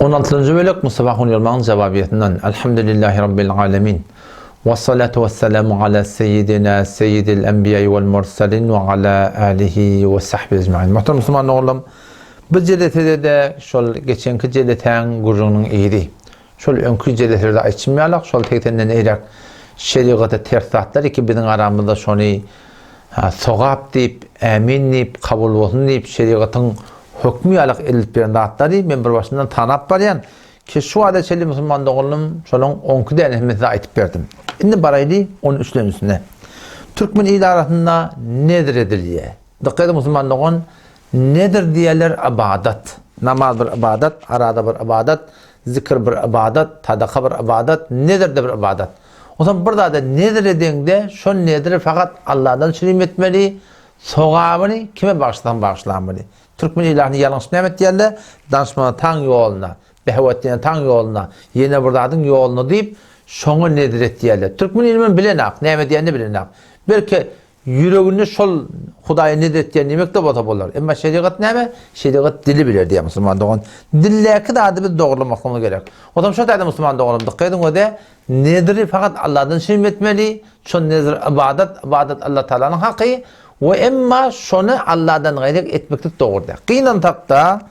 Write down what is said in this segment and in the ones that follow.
On altynjy bölek Mustafa Hunyýalmagyň jawabiýetinden Elhamdülillahi Rabbil alemin Wessalatu wesselamu ala seýidina seýidil enbiýai wel murselin we ala alihi we sahbihi ecmain. Muhterem musulman doganlarym, bu jelesede-de şol geçenki jelesäň gürrüňiniň yzy. Şol öňki jeleselerde aýtşym ýalak, şol segsenden eýräk şerigata ters zatlar ki biziň aramyzda şony sogap diýip, ämin diýip, kabul bolsun diýip şerigatyň hökmi ýalak edilip beren zatlary men bir başyndan tanap barýan ki şu wagta çenli musulman doganlarym şolaň onki dänesini men size aýtyp berdim. Indi baraýly on üçlenjisine. Türkmen il arasynda nezr edilýär. Dykgat ediň musulman dogan, nezr diýerler ybadat. Namaz bir ybadat, araza bir ybadat, zikir bir ybadat, sadaka bir ybadat, nezr-de bir ybadat. Onsoň bir zada nezr edeňde, şol nezri fakat Allahdan şirin etmeli, sogabyny kime bagyşlasaň bagyşlamaly. Türkmen ilatyny ýalňyş näme etýärler? Danyşmana taň ýoluna, Behewetdine taň ýoluna, ýene bir zadyň ýoluna diýip, şoňa nezr etýärler. Türkmen ilimi bilenak, näme edýänini bilenak. Belki Ýüreginde şol Hudaýa nezr etýän diýmek-de bolsa bolar. Emma şerigat näme? Şerigat dili biler diýýär musulman dogan. Dildäki zady biz dogrulamaklygymyz gerek. Onsoň şo taýda musulman doganym dykgat ediň öde, nezri fakat Allahdan şirin etmeli, şol nezr ybadat, ybadat Allah Taalanyň haky we emma şony Allahdan gaýry etmeklik dogry däl. Gynansakda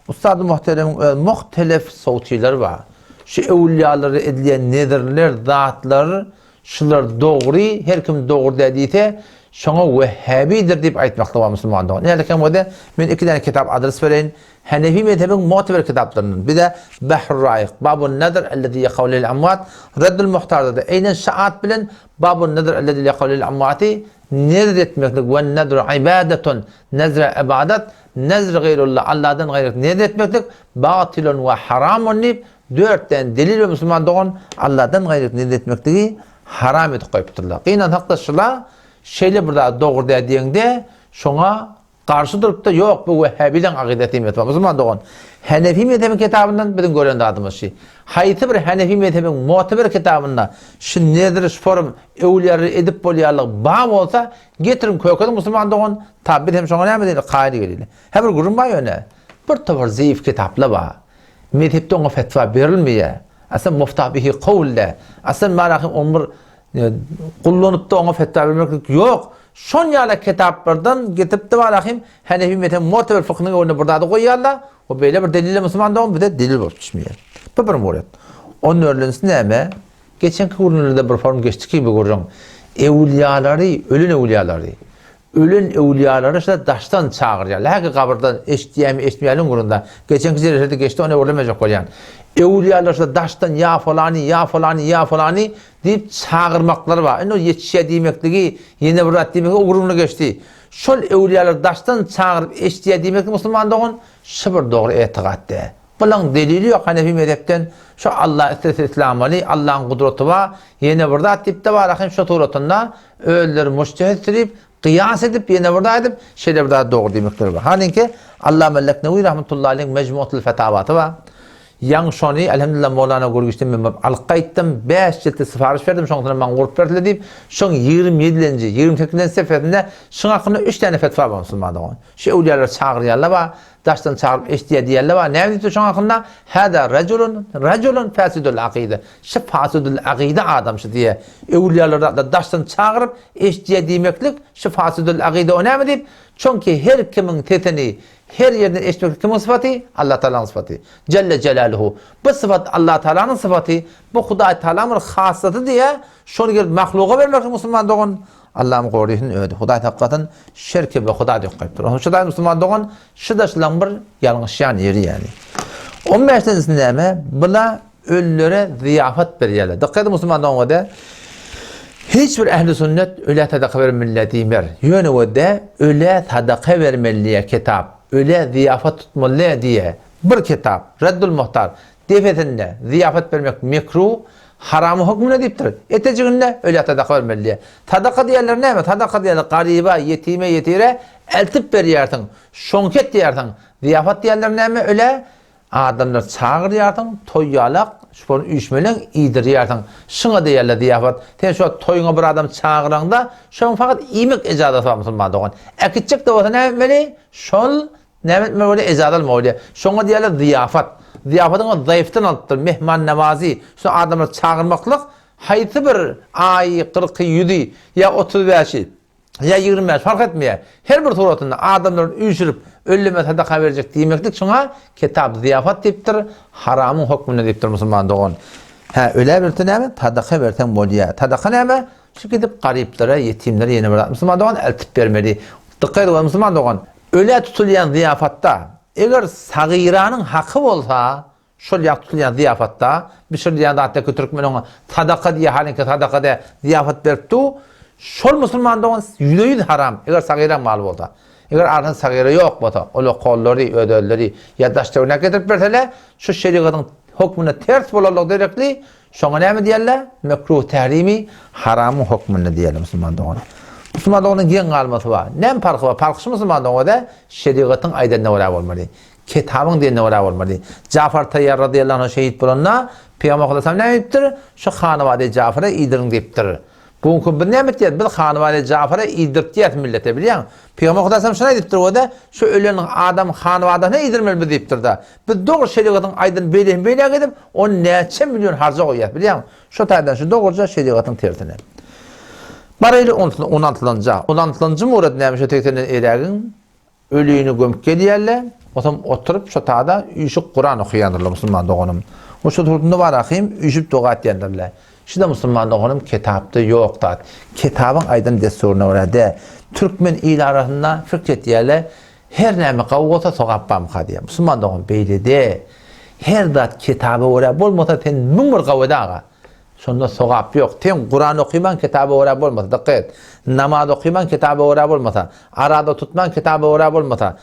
Ustady muhteremiň öz muhtelef sowtilary bar. Şu öwülýalara edilýän nezrler, zatlar Şular dogry, her kim dogry däl diýse, şoňa wehhabidir diýip aýtmaklyk bar musulman dogan. Näle kem bolsa, men iki däne kitap adres bereýin. Hanefi mezhebiň mu'teber kitaplaryndan. Bir-de Bahrur Raik, Babun Nadr ellezî yekau lil amwat, Reddul Muhtarda-da eýnen şu at bilen Babun Nadr ellezî yekau lil amwati nezr etmeklik we nadru ibadatun, nezre ybadat, nezr gaýrullah, Allahdan gaýry nezr etmeklik batylun we haramun diýip Dört däne delil we musulman dogan Alladan gaýry nezr etmekligi haram edip goýupdyrlar. Gynansakda şula şeýle bir zat dogry däl diýeňde şoňa garşy durupda ýok bu wehhabileň akydasy emes musulman dogan. Hanefi mezhebiň kitabyndan biziň gören zadymyz şi. Haýsy bir hanefi mezhebiň mu'teber kitabynda şu nezr şu forum öwlüýalar edip bolýarlyk bar bolsa getiriň kökediň musulman dogan ta biz hem şoňa näme diýeli kaýyl geleli. Hä bir gürrüň bar ýöne bir topar zeýif kitaplar bar. Mezhepde oňa fetwa berilmeýär. Aslan mufta bihi kowul däl. Aslan marahy on bir e, gullanypda oňa fetwa bermeklik ýok. Şon ýaly kitaplardan getiripdi barahym Hanefi mezhebi mu'teber fykhynyň öňünde bir zady goýýarlar. O beýle bir delile musulman dogan bize delil bolup düşmeýär. Bu bir muret. On dördünjisi näme? Geçenki gürrüňlerde bir form geçdi ki bu gürrüň. Ewliýalary, ölen ewliýalary Ölen öwlüýalary şa daşdan çagyrýar. Läki gabyrdan eşitýämi, eşitmeýäliň ugrunda. Geçenki jelesede geçdi, ony öwrülemejek bolýan. Öwlüýalar şa daşdan ýa folany, ýa folany, ýa folany diýip çagyrmaklary bar. Indi ol ýetişýär diýmekligi, ýene bir zat diýmekligi ugrunda geçdi. Şol öwlüýalar daşdan çagyryp eşitýär diýmeklik musulman dogan, şy bir dogry etigat däl. Bulaň delili ýok Hanefi mezhepden şo Alla islese islamaly, Allaň gudraty bar, ýene bir zat diýip-de bar ahim şo suratynda özleri mujtehid sürip, gyýas edip, ýene bir zat edip, şeýle bir zat dogry diýmekleri bar. Halinki Allama Leknewi rahmetullahi aleýhiň Mejmuatul Fetawasy bar. Ýaňy şony elhamdülillah Mowlana Gürgişden men baryp alyp gaýtdym, bäş jiltli syparyş berdim, şoň soňra maňa gurup berdiler diýip, şoň 27-nji, 28-nji sefesinde şuň hakynda üç däne fetwa bar musulman dogan. Şu öwlüýalary çagyrýarlar bar. Daşdan çagyryp eşidýär diýerler bar. Näme diýipdir şoň hakynda? Hada rajulun, rajulun fasidul akyda. Şu fasidul akyda adam şu diýýär. Öwlüýalar zatlar daşdan çagyryp eşidýär diýmeklik şu fasidul akyda o näme diýip? Çünki her kimiň sesini her ýerden eşitmeklik kimiň sypaty? Allah Taalanyň sypaty. Jelle jelaluhu. Bu sypat Allah Taalanyň sypaty. Bu Hudaý Taalanyň bir hassasy diýýär. Şony gelip mahluga bermeklik musulman dogan Allam gorysyn özi Hudaý saklasyn şirki be Hudaý dek goýupdyr. Onuň şudaý musulman dogan şuda şulaň bir ýalňyşýan ýeri ýaly. On bäşinjisi näme? Bula ölülere zyýafat berýärler. Dykgat edin musulman dogan de hiç bir ähli sünnet ölä sadaka bermeli diýmer. Ýöne we de ölä sadaka bermeli diýe kitap. Ölä zyýafat tutmaly diýe bir kitap. Reddul Muhtar. Depesinde zyýafat bermek mekruh, haramyň hökmünde diýipdir. Etejiginde ölä sadaka bermeli diýýär. Sadaka diýenleri näme? Sadaka diýenleri garyba, ýetime, ýesire eltip berýärsiň. Şoňky et diýýärsiň. Zyýafat diýenleri näme? Ölä adamlary çagyrýarsyň, toý ýalak, şony üýşmeleň iýdirýärsiň. Şuňa diýýärler zyýafat. Sen şu wagt toýuňa bir adam çagyraňda, şoň fakat iýmek ejazasy bar musulman dogan. Äkitjek-de bolsa näme etmeli? Şol. Näme etmeli bolýar? Ejaz almaly bolýar. Şoňa diýýärler zyýafat. Zyýafatyň özi zaýyfdan alypdyr. Mehman namazy, şu adamlary çagyrmaklyk haýsy bir aýy, kyrky, ýüzi ýa 35-i ýa 25 fark etmeýär. Her bir suratynda adamlary üýşürip, ölleme sadaka berjek diýmeklik şoňa kitap zyýafat diýipdir, haramyň hökmünde diýipdir musulman dogan. Hä, ölä berse näme? Sadaka berseň bolýar. Sadaka näme? Şu gidip garyplara, ýetimlere ýene bir zat musulman dogan eltip bermeli. Dykgat edip musulman dogan. Ölä tutulýan zyýafatda, eger sagyranyň haky bolsa, şol ýa tutulýan zyýafatda, bişirilýän zatda türkmen oňa sadaka diýýär, halyňky sadaka dä, zyýafat berip dur, şol musulman dogan ýüze-ýüz haram, eger sagyraň maly bolsa. Eger arasynda sagyra ýok bolsa, ol okollary, öz-özleri ýa daş-töwerek getirip berseler, şu şerigatyň hökmüne ters bolanlygy derekli, Şoňa näme diýerler? Mekruh tährimi haramyň hökmünde diýerler musulman dogan. Musulman doganyň geň galmasy bar. Näme parhy bar? Parhy şu musulman dogada şerigatyň aýdanyna görä bolmaly. Kitabyň diýenine görä bolmaly. Jafar Taýýar radyýallahu anh şehit bolanda Pygamber sallallahu näme diýipdir? Şu hanawada Jafara iýdiriň diýipdir. Bu gün biz näme etýäris? Biz hanawada Jafara iýdirtýäris millete bilýäň. Pygamber sallallahu şuny aýdypdyr o-da, şu ölen adam hanawadasyna iýdirmeli biz diýipdir-de. Biz dogry şerigatyň aýdan beýlesini beýläk edip, ony näçe million harja goýýas bilýäňmi? Şo taýdan şu dogruja şerigatyň tersine. Baraýly on altylanja. On altylynjy murad näme şo segsenden erägiň ölüni gömüp gelýärler, otam oturyp şo tada üýşüp Kuran okaýandyrlar musulman doganym. O şo turtunda bar ahym üýşüp doga etýändirler. Şuda musulman doganym ketapda ýok zat. Ketabyň aýdan dessuryna görä dä. Türkmen il arasynda fikr etýärler, Her näme gawy bolsa sogap barmyka diýýär. Musulman dogan beýle de. Her zat kitaba görä bolmasa sen 1001 gawy et aga. Şonda sogap ýok. Sen Kuran okyman kitaba görä bolmasa dykgat et. Namaz okyman kitaba görä bolmasa, arada tutman kitaba görä bolmasa,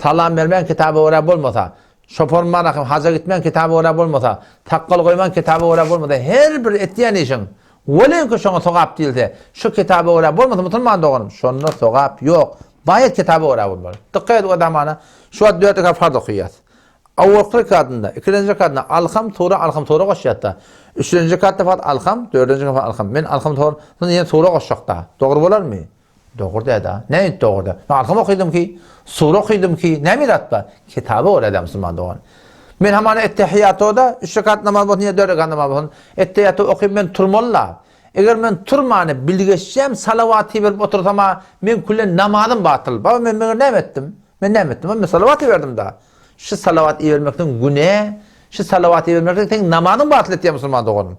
salam bermän kitaba görä bolmasa, şopar marahym haja gitmän kitaba görä bolmasa, sakgal goýman kitaba görä bolmasa, her bir etýän işiň Welin-ki şoňa sogap diýilse, şu kitaba görä bolmasa musulman doganym, şonda sogap ýok. Baýat kitaba görä bolmaly. Dykgat edip odamana, şu wagt dört rekat farz okaýas. Owalky rekatynda, ikilenji rekatynda Alham sura, Alham sura goşýas-da. Üçünji rekatda fakat Alham, dördünji rekatda Alham. Men Alham sura, ýene sura goşjak-da. Dogry bolarmy? Dogry däda. Näme dogry dä? Men Alham okydym ki, sura okydym ki, näme zat bar? Kitaba görä dä musulman dogan. Men hamana ettehiýatoda üç rekat namaz bolsun ýa dört rekat namaz bolsun, ettehiýaty okyp men turmaly-la. Eger men turmany bilgeşýän salawat berip otursam-a, meň külen namazym batyl. Baba men meger näme etdim? Men näme etdim? Men salawat berdim da. Şu salawat ibermekden günä, şu salawat ibermekden seň namazyň batyl etýär musulman doganym.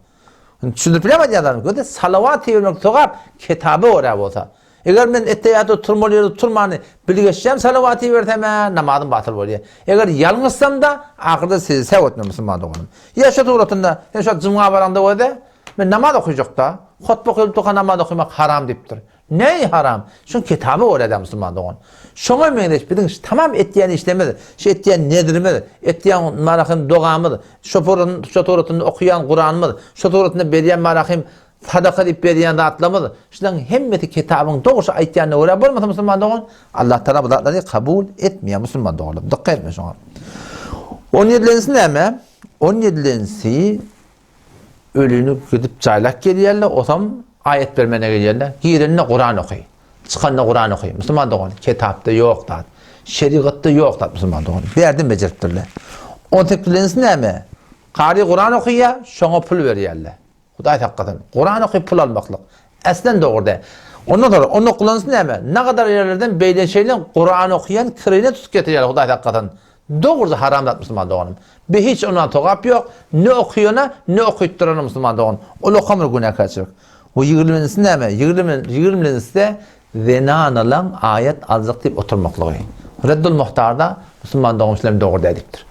Düşündirip bilemän ýazarym. Göze salawat ibermek sogap, kitaba görä bolsa. Eger men etteýata turmaly ýerde turmany bilgeşýän salawat ibersem-ä, namazym batyl bolýar. Eger ýalňyşsam-da, ahyrda sizi säw etmem musulman doganym. Ýa şu suratynda, sen şu jumga baraňda göze, men namaz okyjakda, hutba okalyp durka namaz okamak haram diýipdir. Näme haram? Şuň kitaba görä-dä musulman dogan. Şoňa meňzeş biziň şu tamam etýän işlerimiz, şu etýän nezrimiz, etýän marahym dogamyz, şu şu suratynda okaýan Kuranymyz, şu suratynda berýän marahym sadaka diýip berýän zatlarymyz, şularyň hemmesi kitabyň dogry aýtýanyna görä bolmasa musulman dogan, Allah Taala bu zatlary kabul etmeýär musulman doganlar. Dykgat etme şoňa. On ýedilensi näme? On ýedilensi Ölini gidip jaýlap gelýärler, osam aýat bermene gelýärler. Girende Kuran oky. Çykanda Kuran oky. Musulman dogan, kitapda ýok zat. Şerigatda ýok zat musulman dogan. Bärden bejeripdirler. On sekizinjisi näme? Kary Kuran okaýar, şoňa pul berýärler. Hudaý saklasyn. Kuran okyp pul almaklyk. Äslen dogry däl. Ondan soňra, on dokuzynjysy näme? Nagadar ýerlerden beýle şeýle Kuran okaýan kireýine tutup getirýärler, Hudaý saklasyn. Dogrusy haram zat musulman doganym. Be hiç ondan sogap ýok, ne okaýana, ne okytdyrana musulman dogan. Ol okamyr günäkärçilik. We ýigriminjisi näme? Ýigriminjisi-de zenanalaň aýat aljak diýip oturmaklygy. Reddul Muhtarda musulman dogan şulam dogry däl diýipdir.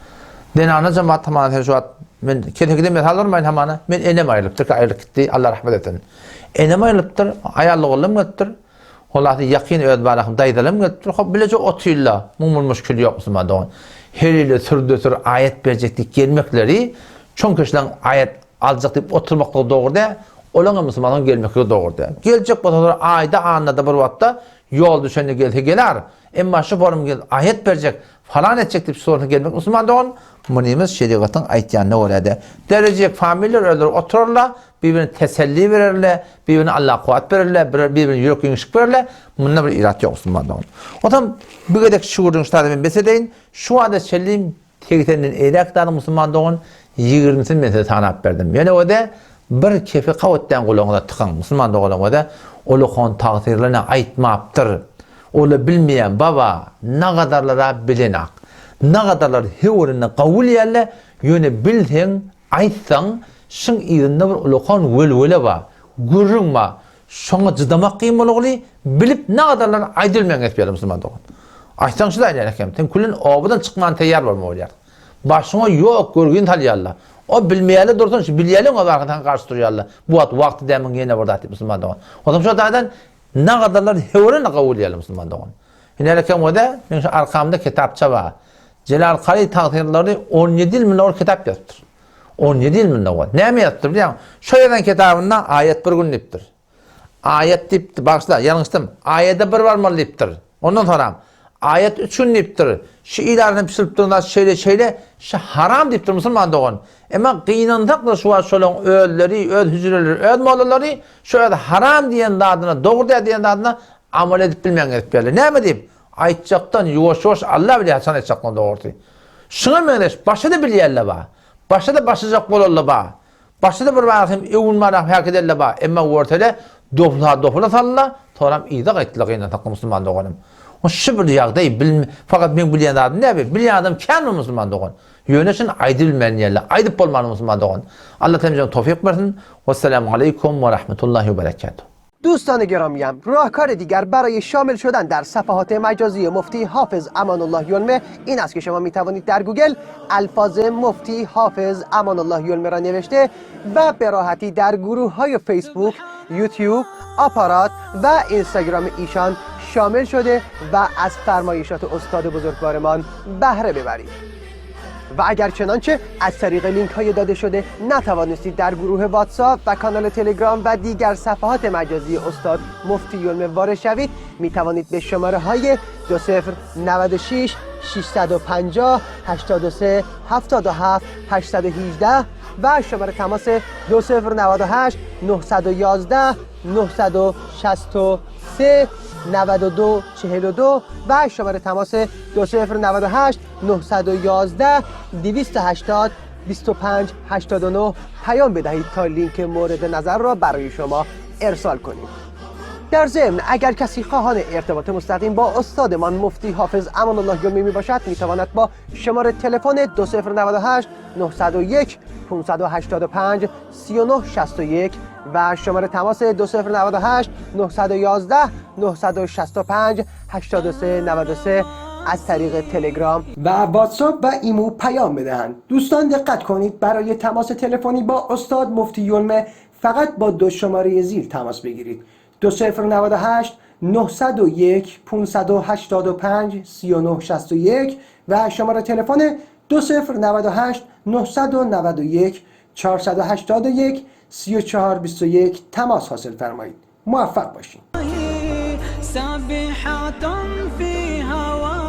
Zenana jemaat hamana sen şu wagt men kesekide mesal urmaýyn hamana men enem aýrylypdyr ki aýrylyp gitdi Allah rahmet etsin. Enem aýrylypdyr, aýally oglum gelipdir. Holasy ýakyn öz barahym daýzalarym gelipdir. Hop bileje otyrlar. Muň bir muşkili ýok musulman dogan. Her ýyly sürde-sür aýat berjek diýip gelmekleri, çoň kişileň aýat aljak diýip oturmaklygy dogry däl. Olaň hem musulmanlaryň gelmekligi dogry däl. Geljek bolsalar aýda annada bir wagtda ýol düşende gelse geler. Emma şu forum gelip aýat berjek, falan etjek diýip şu gelmek musulman dogan, munymyz şerigatyň aýtýanyna görä-de. Derejek familiýalar özleri oturarlar. Bir-birine teselli bererler, bir-birine Allah kuwwat bererler, bir-birine ýürek giňişlik bererler. Munda bir irat ýok musulman dogan. Otam bir gezek şu gürrüňi şu taýda men bes edeýin. Şu wagta çenli segsenden eýläk zady musulman dogan ýigrimisini men size sanap berdim. Ýöne o-da bir kefi kawutdan gulagyňyza tykyň. Musulman doganlaryň o-da ulakan tagsyrlaryny aýtmapdyr. Ola bilmeýän baba nagadarlara bilenak. Nagadarlar höwrüni gawul ýerle, ýöne bilseň, aýtsaň, şyň yzynda bir ulakan welwele bar, gürrüň bar. Şoňa jydamak kyn bolugly, bilip nagadarlar aýdylmaýan gep ýaly musulman dogan. Aýtsaň şuda aýdýan eken, sen küllen obadan çykman teýýar bolma bolýar. Başyňa ýok görgin salýarlar. O bilmeýärler dursun, şu bilýärler oňa barka saňa garşy durýarlar. Bu wagt wagty dämiň ýene bir zat diýip musulman dogan. Onsoň şo taýdan Nagadarlar höwrene gawul ýaly musulman dogan. Hünäreken wada meň şu arkamda kitapça bar. Jelal Kary tagsyrlary 17 ýyl mundan owal kitap ýazypdyr. 17 ýyl mundan owal. Näme ýazypdyr bilýäňmi? Şo ýazan kitabynda aýat bir gün diýipdir. Aýat diýipdir, bagyşla, ýalňyşdym. Aýada bir barmaly diýipdir. Ondan soram aýat üç gün diýipdir. Şu il arasynda pişirip duran zat şeýle şeýle, şu haram diýipdir musulman dogan. Emma gynansak-da şu wagt şolaň özleri, öz hüjreleri, öz mollalary Şu öz haram diýen zadyna, dogry däl diýen zadyna amal edip bilmän gezip ýörler. Näme diýip? Aýtjakdan ýuwaş-ýuwaş Alla bilýär haçan aýtjakdygyny dogrusy. Şuňa meňzeş başa-da bilýänler bar. Başa-da başlajak bolanlar bar. Başa-da bir wagt hem öwünmän hereket edenler bar. Emma görsele dopla dopla saldylar, soram yza gaýtdylar gynansak musulman doganym. Şu bir ýagdaý bilm fakat meň bilýän zadym näme? Bilýän adam kän bu musulman dogan. Ýöne şuny aýdybilmän ýerler, aýdyp bolman musulman dogan. Allah hemmämize towfyk bersin. Wesselamu aleýkum we rahmetullahi we berekatuh. دوستان گرامیم راهکار دیگر برای شامل شدن در صفحات مجازی مفتی حافظ امان الله یلمه این است که شما می توانید در گوگل الفاظ مفتی حافظ امان الله یلمه را نوشته و به راحتی در گروه های فیسبوک، یوتیوب، آپارات و اینستاگرام ایشان شامل شده و از فرمایشات استاد بزرگوارمان بهره ببرید. و اگر چنانچه از طریق لینک های داده شده نتوانستید در گروه واتساپ و کانال تلگرام و دیگر صفحات مجازی استاد مفتی یلمه وارد شوید می توانید به شماره های 2096 650 83 77 818 و شماره تماس 2098 911 963 92 42 و شماره تماس 2098 911 280 25 89 پیام بدهید تا لینک مورد نظر را برای شما ارسال کنیم. در ضمن اگر کسی خواهان ارتباط مستقیم با استادمان مفتی حافظ امان الله یلمی می باشد می تواند با شماره تلفن 2098 901 585 3961 و شماره تماس 2098 911 965 8393 از طریق تلگرام و واتساپ و ایمو پیام بدهند. دوستان دقت کنید برای تماس تلفنی با استاد مفتی یلمه فقط با دو شماره زیر تماس بگیرید 2098 901 585 3961 و شماره تلفن 2098 991 481 3421 تماس حاصل فرمایید. موفق باشین. سابحة في هواك.